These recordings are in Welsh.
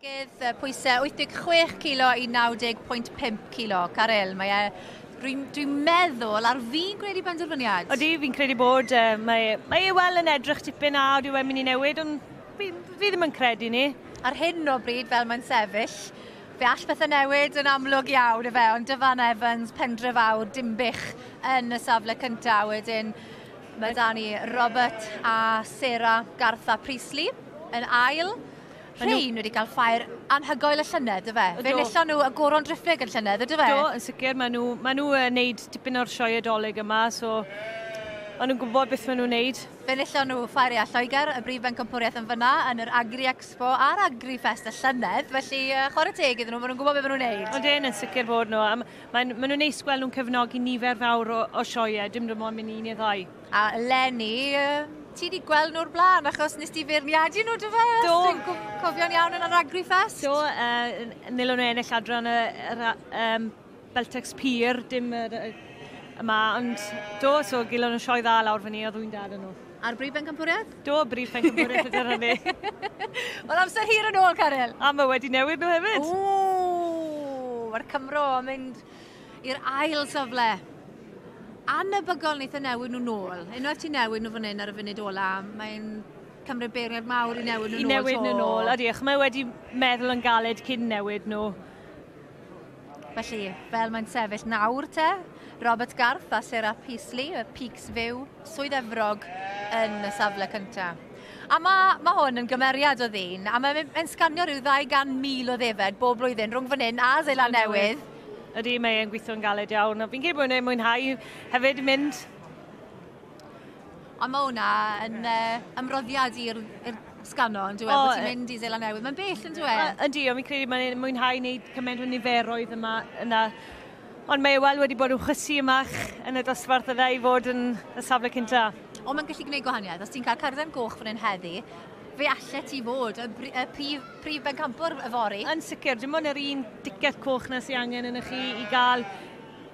Gydd pwysau 86 kilo i 90.5 kilo. Caryl, mae e... Dwi'n meddwl ar fi'n gwneud i benderfyniad. Odi, fi'n credu bod. Mae e wel yn edrych tipyn a dyw e'n mynd i newid, ond fi ddim yn credu ni. Ar hyn o bryd, fel mae'n sefyll, fe all pethau newid yn amlwg iawn, ife, ond Dyfan Evans, Pendre Fawr, Dinbych yn y safle cyntaf. Wedyn mae da ni Robert a Sarah Gartha Priestley yn ail. Rhain wedi cael ffair anhygoel y llynedd, dyfe? Fe enillon nhw y Goron Driphlyg yn llynedd, ydyfe? Do, yn sicr. Maen nhw yn neud tipyn o'r sioe Dolig yma, so maen nhw'n gwybod beth maen nhw'n neud. Fe enillon nhw ffair Lloegr, y brif bencampwriaeth yn fyna, yn yr Agri Expo a'r Agri Fest y llynedd, felly chwarae teg iddyn nhw, maen nhw'n gwybod beth maen nhw'n neud. Odyn, yn sicr bod nhw. Maen nhw'n neis gweld nhw'n cefnogi nifer fawr o sioeau, dim dim ond mynd un neu ddau. A eleni, ti wedi gweld nhw'r blaen, achos nes ti feirniadu nhw, dy fe? Do. Dwi'n cofio'n iawn yn yr Agrifest. Do, nilon nhw ennill adran yr Beltex Pur, dim yr yma, ond do, so gilon nhw sioe dda lawr fyny, oedd wy'n dad yn nhw. A'r brif bencampwriaeth? Do, brif bencampwriaeth ydy'r hynny. Wel, amser hir yn ôl, Caryl. A mae wedi newid nhw hefyd. Ww, mae'r Cymro yn mynd i'r ail safle. Anebygol wnaeth e newid nhw nôl. Unwaith ti'n newid nhw fan hyn ar y funud ola, mae'n cymryd beirniad mawr i newid nhw I nôl. newid nhw nôl, ydy, achos mae wedi meddwl yn galed cyn newid nhw. Felly, fel mae'n sefyll nawr te, Robert Garth a Sarah Peasley, y Peaks View, Swydd Efrog yn y safle cyntaf. A mae hwn yn gymeriad o ddyn, a mae'n sganio rhyw 200,000 o ddefed bob blwyddyn rhwng fan hyn a Seland Newydd. Ydy, mae e'n gweithio'n galed iawn. A fi'n credu bod e'n mwynhau hefyd mynd. Ond mae hwnna yn ymroddiad i'r sgano, yn dweud, bod ti'n mynd i Seland Newydd. Mae'n bell, yn dweud? Ydy, ond fi'n credu mae'n mwynhau wneud cymaint o niferoedd yma yna. Ond mae e wel wedi bod yn chwysu yma yn y dosbarth yna i fod yn y safle cynta. Ond mae'n gallu gwneud gwahaniaeth. Os ti'n cael carden goch fan hyn heddi, fe allet ti fod y prif bencampwr yfory. Yn sicr, dim ond yr un dicet coch na sy'n angen yn chi i gael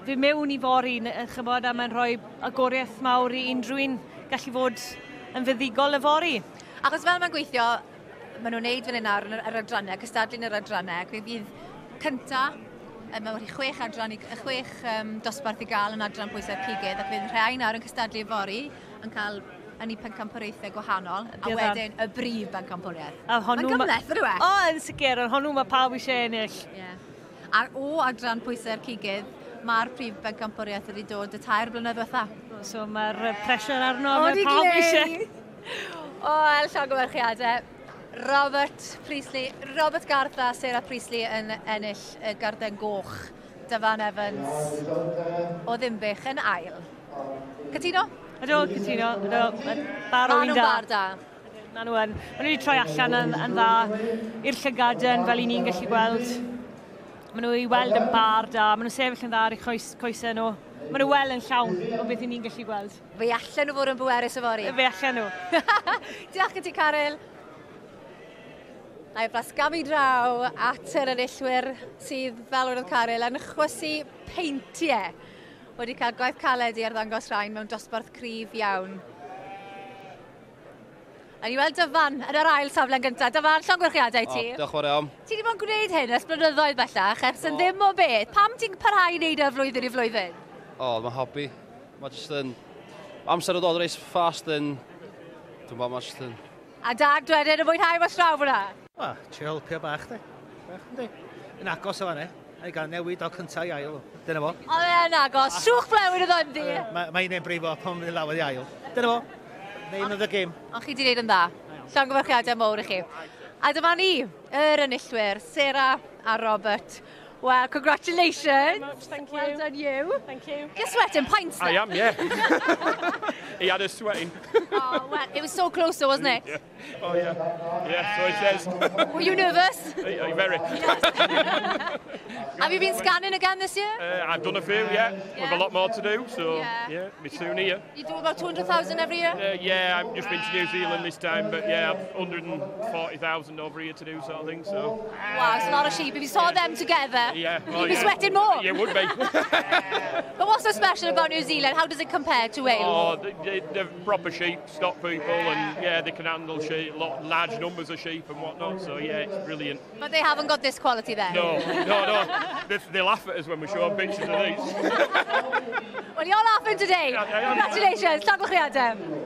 fe mewn i fory, chybod, a mae'n rhoi agoriaeth mawr i unrhyw un gallu fod yn fuddugol yfory. Achos fel mae'n gweithio, maen nhw'n neud fan hyn nawr yn yr adrannau, cystadlu yn yr adrannau, ac fe fydd cynta, mae wedi 6 adran, 6 dosbarth i gael yn adran pwysau'r cigydd, ac fydd rhai nawr yn cystadlu yfory yn cael yn eu pencampwriaethau gwahanol, a wedyn y brif bencampwriaeth. Mae'n gymhleth, ydyw e? O, yn sicr, ond hwnnw mae pawb eisiau ennill. Yeah. A o adran pwysau'r cigydd, mae'r prif bencampwriaeth wedi dod y 3 blynedd diwetha. So mae'r pressure arno, mae pawb eisiau. O, el llongyfarchiadau. Robert Priestley, Robert Garth a Sarah Priestley yn ennill y garden goch. Dyfan Evans o Ddinbych yn ail. Cytuno? Ydw, cytuno. Ydw, bar o un da. Maen nhw'n bar da. Maen nhw yn. Maen nhw wedi troi allan yn dda i'r llygaden fel i ni'n gallu gweld. Maen nhw i weld yn bar da. Maen nhw'n sefyll yn dda ar eu coesau nhw. Maen nhw wel yn llawn o beth i ni'n gallu gweld. Fe allan nhw fod yn bwerus yfory. Fe allan nhw. Diolch i ti, Caryl. Na i blasgamu draw at yr enillwyr sydd, fel wedodd Caryl, yn chwysu peintiau. Wedi cael gwaith caled i arddangos rhain mewn dosbarth cryf iawn. A ni weld Dyfan yn yr ail safle'n gyntaf. Dyfan, llongyfarchiadau i ti. O, diolch yn fawr iawn. Ti wedi bod yn gwneud hyn ers blynyddoedd bellach, ers yn ddim o beth. Pam ti'n parhau i wneud e flwyddyn i flwyddyn? O, mae'n hobi. Mae jyst yn... Amser yn dod reis fast yn... Dwi'n bod, mae jyst yn... A dad wedyn yn mwynhau mas draw fyna? O, trio helpu bach, de. Bach, yndi. Yn agos o fan, e. A i gael newid o cyntaf i ail. Dyna fo. O, yn agos. Trwch blewyn oedd yndi. Mae'n ein brifo pan mynd lawr i ail. Dyna fo. Name of the game. Ond chi wedi gwneud yn dda. Llongyfarchiadau mawr i chi. A dyma ni, yr enillwyr, Sarah a Robert. Well, congratulations. Very much, thank you. Well done you. Thank you. You're sweating pints there. I am, yeah. He had us sweating. Oh, well, it was so close though, wasn't it? Yeah. Oh, yeah. Yeah, so it says. Were you nervous? Very. Yes. Have you been scanning again this year? I've done a few, yeah. With a lot more to do, so, yeah, be soon here. You do about 200,000 every year? Yeah, I've just been to New Zealand this time, but yeah, I've 140,000 over here to do sort of thing, so. Wow, it's a lot of sheep. If you saw them together. Yeah. Well, You'd be sweating more. You would be. But what's so special about New Zealand? How does it compare to Wales? Oh, they're proper sheep, stock people, and yeah, they can handle sheep, large numbers of sheep and whatnot. So yeah, it's brilliant. But they haven't got this quality there. No. They laugh at us when we show them pictures of these. Well, you're laughing today. Yeah, I am. Congratulations. Llongyfarchiadau.